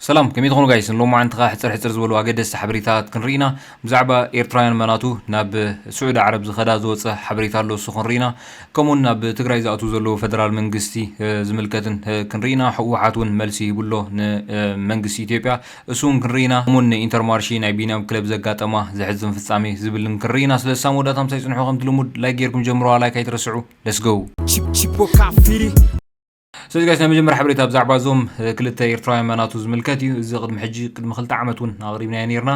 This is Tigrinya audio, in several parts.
ሰላም፣ ከመይ ትኾኑ ጋይስ? ንሎማዓንቲ ኸኣ ሕጽር ሕጽር ዝበሉ ኣገደስቲ ሓበሬታት ክንርኢ ኢና። ብዛዕባ ኤርትራውያን መናቱ ናብ ስዑዲ ዓረብ ዝኸዳ ዝወጸ ሓበሬታ ኣሎ፣ እሱ ክንርኢ ኢና። ከምኡውን ናብ ትግራይ ዝኣትዉ ዘለዉ ፈደራል መንግስቲ፣ እ፣ ዝምልከትን፣ እ፣ ክንርኢ ኢና። ህወሓት እውን መልሲ ይህብሎ ን፣ እ፣ መንግስቲ ኢትዮጵያ፣ እሱ እውን ክንርኢ ኢና። ከምኡውን ንኢንተርማርሺ ናይ ቢንያም ክለብ ዘጋጠማ ዘሕዝን ፍጻሜ ዝብልን ክንርኢ ኢና። ስለዚ ሳብ መወዳእታ ምሳይ ጽንሑ፣ ከምቲ ልሙድ ላይክ ጌርኩም ጀምርዋ፣ ላይክ ኣይትረስዑ። Let's go። Chip- Chipoka Firi. ስለዚ ጋይስ፣ ናይ መጀመርያ ሓበሬታ ብዛዕባ እዞም፣ እ፣ ክልተ ኤርትራውያን መናቱ ዝምልከት እዩ። እዚ ቅድሚ ሕጂ፣ ቅድሚ ክልተ ዓመት እውን ኣቕሪብናዮ ነይርና።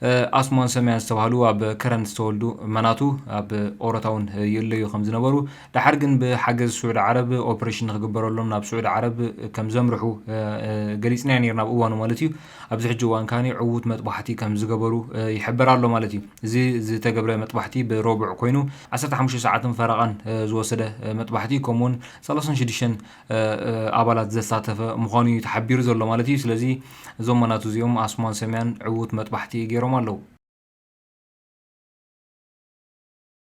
እ፣ ኣስማን ሰምያን ዝተባህሉ ኣብ ከረን ዝተወልዱ መናቱ ኣብ ኦሮታ እውን፣ እ፣ ይእለዩ ከም ዝነበሩ፣ ደሓር ግን ብሓገዝ ስዑዲ ዓረብ ኦፕሬሽን ንክግበረሎም ናብ ስዑዲ ዓረብ ከም ዘምርሑ፣ እ፣ እ፣ ገሊጽናዮ ነይርና ኣብ እዋኑ ማለት እዩ። ኣብዚ ሕጂ እዋን ከኣ ዕዉት መጥባሕቲ ከም ዝገበሩ፣ እ፣ ይሕበር ኣሎ ማለት እዩ። እዚ ዝተገብረ መጥባሕቲ ብረቡዕ ኮይኑ ዓሰርተ ሓሙሽተ ሰዓትን ፈረቓን፣ እ፣ ዝወሰደ፣ እ፣ መጥባሕቲ ከምኡውን ሰላሳን ሽዱሽተን እ፣ እ፣ ኣባላት ዘሳተፈ ምዃኑ እዩ ተሓቢሩ ዘሎ ማለት እዩ። ስለዚ እዞም መናቱ እዚኦም ኣስማን ሰምያን ዕዉት መጥባሕቲ ገይሮም ኣለዉ።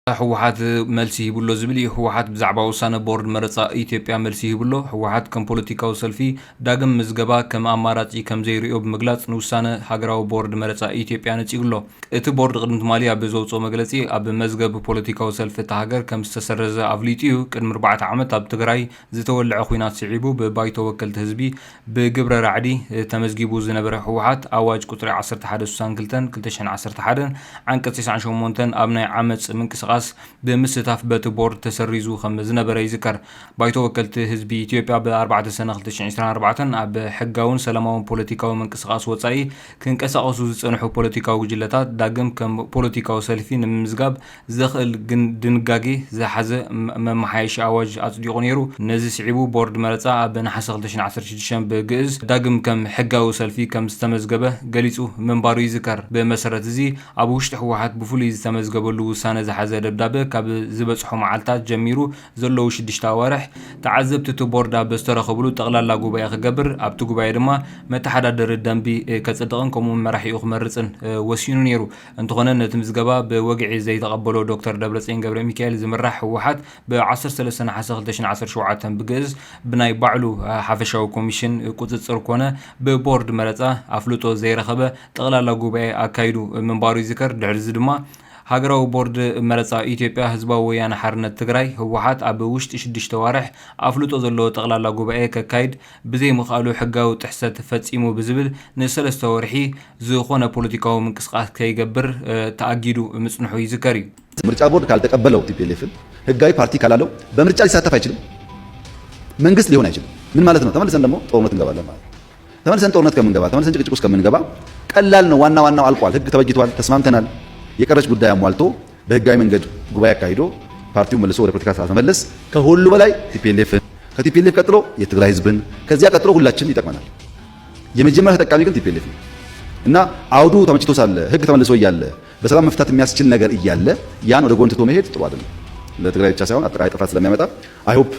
ህወሓት መልሲ ሂቡ ኣሎ ዝብል እዩ። ህወሓት ብዛዕባ ውሳነ ቦርድ መረጻ ኢትዮጵያ መልሲ ሂቡ ኣሎ። ህወሓት ከም ፖለቲካዊ ሰልፊ ዳግም ምዝገባ ከም ኣማራጺ ከም ዘይርእዮ ብምግላጽ ንውሳነ ሃገራዊ ቦርድ መረጻ ኢትዮጵያ ነጺጉ ኣሎ። እቲ ቦርድ ቅድሚ ትማሊ ኣብ ዘውጽኦ መግለጺ ኣብ መዝገብ ፖለቲካዊ ሰልፊ እታ ሃገር ከም ዝተሰረዘ ኣፍሊጡ እዩ። ቅድሚ ኣርባዕተ ዓመት ኣብ ትግራይ ዝተወልዐ ኲናት ስዒቡ ብባይቶ ወከልቲ ህዝቢ ብግብረ ራዕዲ ተመዝጊቡ ዝነበረ ህወሓት ኣዋጅ ቁጽሪ ዓሰርተ ሓደ ስሳን ክልተን ክልተ ሽሕን ዓሰርተ ሓደን ዓንቀጽ ተስዓን ሸሞንተን ኣብ ናይ ዓመጽ ምንቅስቓስ ብምስታፍ በቲ ቦርድ ተሰሪዙ ከም ዝነበረ ይዝከር። ባይቶ ወከልቲ ህዝቢ ኢትዮጵያ ብ ኣርባዕተ ሰነ ክልተ ሽሕን ዕስራን ኣርባዕተን ኣብ ሕጋውን ሰላማውን ፖለቲካዊ ምንቅስቓስ ወጻኢ ክንቀሳቐሱ ዝጸንሑ ፖለቲካዊ ጉጅለታት ዳግም ከም ፖለቲካዊ ሰልፊ ንምምዝጋብ ዘኽእል ግን ድንጋጌ ዝሓዘ መ-፣ መመሓየሺ ኣዋጅ ኣጽዲቑ ነይሩ። ነዚ ስዒቡ ቦርድ መረጻ ኣብ ነሓሰ ክልተ ሽሕን ዓሰርተ ሽዱሽተን ብግእዝ ዳግም ከም ሕጋዊ ሰልፊ ከም ዝተመዝገበ ገሊጹ ምንባሩ ይዝከር። ብመሰረት እዚ ኣብ ውሽጢ ህወሓት ብፍሉይ ዝተመዝገበሉ ውሳነ ዝሓዘ ደብዳበ ካብ ዝበጽሖ መዓልታት ጀሚሩ ዘለዉ ሽዱሽተ ኣዋርሕ ተዓዘብቲ እቲ ቦርድ ኣብ ዝተረኸብሉ ጠቕላላ ጉባኤ ክገብር፣ ኣብቲ ጉባኤ ድማ መተሓዳደሪ ደንቢ፣ እ፣ ከጽድቕን ከምኡውን መራሒኡ ክመርጽን፣ እ፣ ወሲኑ ነይሩ። እንተኾነ ነቲ ምዝገባ ብወግዒ ዘይተቐበሎ ዶክተር ደብረጽዮን ገብረ ሚካኤል ዝምራሕ ህወሓት ብ ዓሰርተ ሰለስተ ነሓሰ ክልተ ሽሕን ዓሰርተ ሸውዓተን ብግእዝ ብናይ ባዕሉ፣ እ፣ ሓፈሻዊ ኮሚሽን ቁጽጽር ኮነ ብቦርድ መረጻ ኣፍልጦ ዘይረኸበ ጠቕላላ ጉባኤ ኣካይዱ ምንባሩ ይዝከር። ድሕሪ እዚ ድማ ሃገራዊ ቦርድ መረጻ ኢትዮጵያ ህዝባዊ ወያነ ሓርነት ትግራይ ህወሓት ኣብ ውሽጢ ሽዱሽተ ዋርሕ ኣፍልጦ ዘለዎ ጠቕላላ ጉባኤ ከካይድ ብዘይምኽኣሉ ሕጋዊ ጥሕሰት ፈጺሙ ብዝብል ንሰለስተ ወርሒ ዝኾነ ፖለቲካዊ ምንቅስቓስ ከይገብር፣ እ፣ ተኣጊዱ ምጽንሑ ይዝከር እዩ። ምርጫ ቦርድ ካልተቀበለው ቲ ፒ ኤል ኤፍን ህጋዊ ፓርቲ ካላለው በምርጫ ሊሳተፍ አይችልም፣ መንግስት ሊሆን አይችልም። ምን ማለት ነው? ተመልሰን ደግሞ ጦርነት እንገባለን ማለት ነው። ተመልሰን ጦርነት ከምንገባ፣ ተመልሰን ጭቅጭቅ ውስጥ ከምንገባ ቀላል ነው። ዋና ዋናው አልቋል። ህግ ተበጅቷል፣ ተስማምተናል። የቀረች ጉዳይ አሟልቶ በህጋዊ መንገድ ጉባኤ አካሂዶ ፓርቲው መልሶ ወደ ፖለቲካ ስርዓት መመለስ፣ ከሁሉ በላይ ቲ ፒ ኤል ኤፍን፣ ከ ቲ ፒ ኤል ኤፍ ቀጥሎ የትግራይ ህዝብን፣ ከዚያ ቀጥሎ ሁላችን ይጠቅመናል። የመጀመሪያ ተጠቃሚ ግን ቲ ፒ ኤል ኤፍ ነው እና አውዱ ተመችቶ ሳለ፣ ህግ ተመልሶ እያለ በሰላም መፍታት የሚያስችል ነገር እያለ ያን ወደ ጎን ትቶ መሄድ ጥሩ አይደለም። ለትግራይ ብቻ ሳይሆን አጠቃላይ ጥፋት ስለሚያመጣ፣ I hope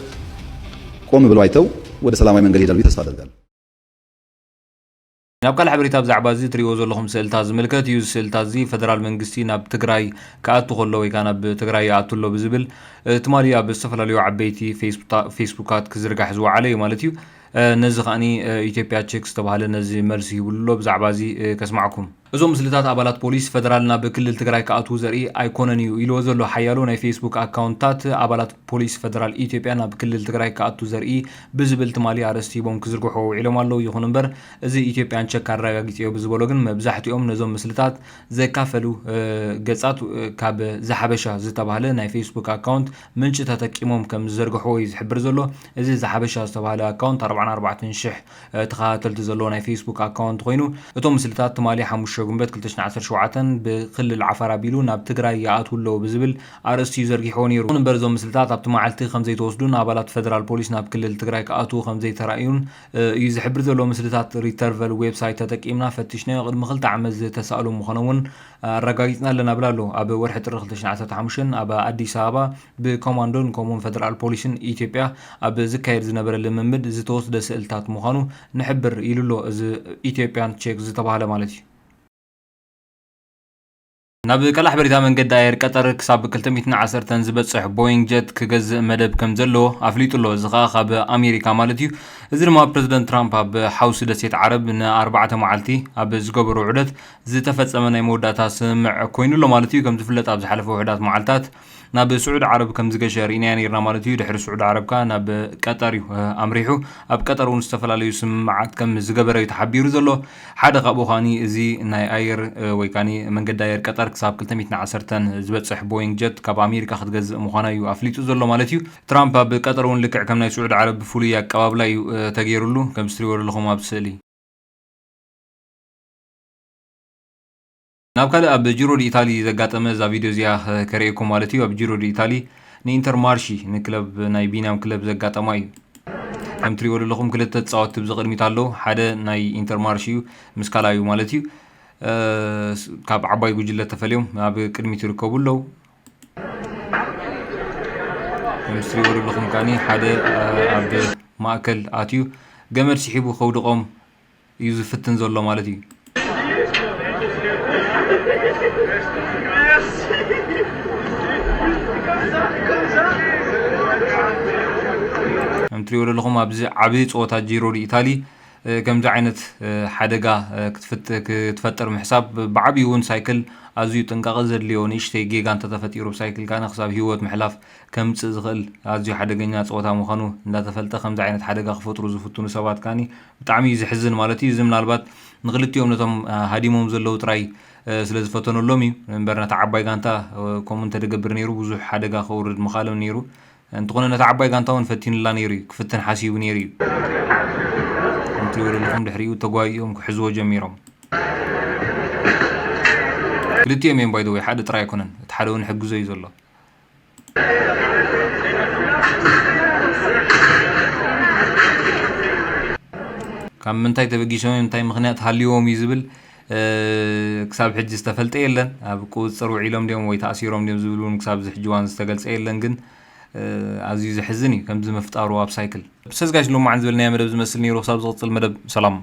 ቆም ብለው አይተው ወደ ሰላማዊ መንገድ ይሄዳሉ ብዬ ተስፋ አደርጋለሁ። ናብ ካልእ ሓበሬታ ብዛዕባ እዚ ትሪእዎ ዘለኹም ስእልታት ዝምልከት እዩ። እዚ ስእልታት እዚ ፈደራል መንግስቲ ናብ ትግራይ ክኣቱ ከሎ ወይ ከዓ ናብ ትግራይ ይኣቱ ኣሎ ብዝብል፣ እ፣ ትማሊ ኣብ ዝተፈላለዩ ዓበይቲ ፌስቡታ-፣ ፌስቡካት ክዝርጋሕ ዝወዓለ እዩ ማለት እዩ። እ፣ ነዚ ከኣኒ፣ እ፣ ኢትዮጵያ ቼክ ዝተባህለ ነዚ መልሲ ሂቡሉ ኣሎ። ብዛዕባ እዚ፣ እ፣ ከስማዕኩም። እዞም ምስልታት ኣባላት ፖሊስ ፈደራል ናብ ክልል ትግራይ ክኣትዉ ዘርኢ ኣይኮነን እዩ ኢልዎ ዘሎ ሓያሎ ናይ ፌስቡክ ኣካውንትታት ኣባላት ፖሊስ ፈደራል ኢትዮጵያ ናብ ክልል ትግራይ ክኣቱ ዘርኢ ብዝብል ትማሊ ኣርእስቲ ሂቦም ክዝርግሑ ውዒሎም ኣለዉ። ይኹን እምበር እዚ ኢትዮጵያን ቸክ ኣረጋጊጸዮ ብዝበሎ ግን መብዛሕትኦም ነዞም ምስልታት ዘካፈሉ፣ እ፣ ገጻት፣ እ፣ ካብ ዝሓበሻ ዝተባህለ ናይ ፌስቡክ ኣካውንት ምንጪ ተጠቂሞም ከም ዝዘርግሕዎ እዩ ዝሕብር ዘሎ። እዚ ዝሓበሻ ዝተባህለ ኣካውንት ኣርባዓን ኣርባዕተን ሽሕ እ፣ ተኸታተልቲ ዘለዎ ናይ ፌስቡክ ኣካውንት ኮይኑ፣ እቶም ምስልታት ትማሊ ሓሙሽተ ጉንበት ክልተ ሽሕን ዓሰርተ ሸውዓተን ብክልል ዓፋር ኣቢሉ ናብ ትግራይ ይኣትዉ ኣለዉ ብዝብል ኣርእስቲ እዩ ዘርጊሕዎ ነይሩ። ይኹን እምበር እዞም ምስልታት ኣብቲ መዓልቲ ከም ዘይተወስዱን ኣባላት ፈደራል ፖሊስ ናብ ክልል ትግራይ ክኣትዉ ከም ዘይተራእዩን፣ እ፣ እዩ ዝሕብር ዘሎ። ምስልታት ሪተርቨል ዌብሳይት ተጠቂምና ፈቲሽናዮ። ቅድሚ ክልተ ዓመት ዝተሳእሉ ምዃኖም እውን ኣረጋጊጽና ኣለና ብላ ኣሎ። ኣብ ወርሒ ጥሪ ክልተ ሽሕን ዓሰርተ ሓሙሽተን ኣብ ኣዲስ ኣበባ ብኮማንዶን ከምኡውን ፈደራል ፖሊስን ኢትዮጵያ ኣብ ዝካየድ ዝነበረ ልምምድ ዝተወስደ ስእልታት ምዃኑ ንሕብር ኢሉ ኣሎ። እዚ ኢትዮጵያን ቼክ ዝተባህለ ማለት እዩ። ናብ ካልእ ሓበሬታ፣ መንገዲ ኣየር ቀጠር ክሳብ ክልተ ሚእትን ዓሰርተን ዝበጽሕ ቦይንግ ጀት ክገዝእ መደብ ከም ዘለዎ ኣፍሊጡ ኣሎ። እዚ ከኣ ካብ ኣሜሪካ ማለት እዩ። እዚ ድማ ፕረዚደንት ትራምፕ ኣብ ሓውሲ ደሴት ዓረብ ንኣርባዕተ መዓልቲ ኣብ ዝገበሮ ውዕደት ዝተፈጸመ ናይ መወዳእታ ስምምዕ ኮይኑ ኣሎ ማለት እዩ። ከም ዝፍለጥ ኣብ ዝሓለፈ ውሑዳት መዓልታት ናብ ስዑድ ዓረብ ከም ዝገሸ ርኢናዮ ነይርና ማለት እዩ። ድሕሪ ስዑድ ዓረብ ከኣ ናብ ቀጠር እዩ ኣምሪሑ። ኣብ ቀጠር እውን ዝተፈላለዩ ስምምዓት ከም ዝገበረ እዩ ተሓቢሩ ዘሎ። ሓደ ካብኡ ከኣኒ እዚ ናይ ኣየር ወይ ከኣኒ መንገዲ ኣየር ቀጠር ክሳብ ክልተ ሚእትን ዓሰርተን ዝበጽሕ ቦይንግ ጀት ካብ ኣሜሪካ ክትገዝእ ምዃና እዩ ኣፍሊጡ ዘሎ ማለት እዩ። ትራምፕ ኣብ ቀጠር እውን ልክዕ ከም ናይ ስዑድ ዓረብ ፍሉይ ኣቀባብላ እዩ ተገይሩሉ፣ ከም ዝትሪእዎ ዘለኹም ኣብ ስእሊ። ናብ ካልእ ኣብ ጂሮ ዲ ኢታሊ ዘጋጠመ እዛ ቪድዮ እዚኣ ከርእየኩም ማለት እዩ። ኣብ ጂሮ ዲ ኢታሊ ንኢንተር ማርሺ ንክለብ ናይ ቢንያም ክለብ ዘጋጠማ እዩ። ከም ትሪእዎ ዘለኹም ክልተ ተጻወትቲ ብዚ ቅድሚት ኣለዉ። ሓደ ናይ ኢንተር ማርሺ እዩ፣ ምስ ካልኣዩ ማለት እዩ። እ፣ ስ-፣ ካብ ዓባይ ጉጅለ ተፈልዮም ኣብ ቅድሚት ይርከቡ ኣለዉ። ከም ትሪእዎ ዘለኹም ከኣኒ ሓደ፣ እ፣ ኣብ ማእከል ኣትዩ ገመድ ስሒቡ ከውድቖም እዩ ዝፍትን ዘሎ ማለት እዩ። ከም ትሪእዎ ዘለኹም ኣብዚ ዓቢ ጸወታ ጂሮ ዲ ኢታሊ፣ እ፣ ከምዚ ዓይነት፣ እ፣ ሓደጋ፣ እ፣ ክትፍት-፣ ክትፈጥር ምሕሳብ ብዓቢኡ እውን ሳይክል ኣዝዩ ጥንቃቐ ዘድልዮ። ንእሽተይ ጌጋ እንተተፈጢሩ ብሳይክል ከኣ ክሳብ ህይወት ምሕላፍ ከምጽእ ዝኽእል ኣዝዩ ሓደገኛ ጸወታ ምዃኑ እንዳተፈልጠ ከምዚ ዓይነት ሓደጋ ክፈጥሩ ዝፍትኑ ሰባት ከኣኒ ብጣዕሚ እዩ ዘሕዝን ማለት እዩ። እዚ ምናልባት ንክልቲኦም ነቶም፣ አ፣ ሃዲሞም ዘለዉ ጥራይ፣ እ፣ ስለ ዝፈተነሎም እዩ። እምበር ነታ ዓባይ ጋንታ፣ እ፣ ከምኡ እንተደገብር ነይሩ ብዙሕ ሓደጋ ከውርድ ምኻሎም ነይሩ። እንተኾነ ነታ ዓባይ ጋንታ እውን ፈቲኑላ ነይሩ እዩ። ክፍትን ሓሲቡ ነይሩ እዩ። ከምቲ ወደልኹም ድሕሪኡ ተጓይዮም ክሕዝዎ ጀሚሮም። ክልቲኦም እዮም ባይ ዘ ወይ፣ ሓደ ጥራይ ኣይኮነን። እቲ ሓደ እውን ሕግዞ እዩ ዘሎ። ካብ ምንታይ ተበጊሶም እዮም፣ እንታይ ምኽንያት ሃልይዎም እዩ ዝብል፣ እ፣ ክሳብ ሕጂ ዝተፈልጠ የለን። ኣብ ቁጽጽር ውዒሎም ድዮም ወይ ተኣሲሮም ድዮም ዝብል እውን ክሳብ እዚ ሕጂ እዋን ዝተገልጸ የለን። ግን፣ እ፣ ኣዝዩ ዘሕዝን እዩ ከምዚ ምፍጣሩ ኣብ ሳይክል። ሰዝጋሽ ሎማዓን ዝበልናዮ መደብ ዝመስል ነይሩ። ክሳብ ዝቕጽል መደብ ሰላም።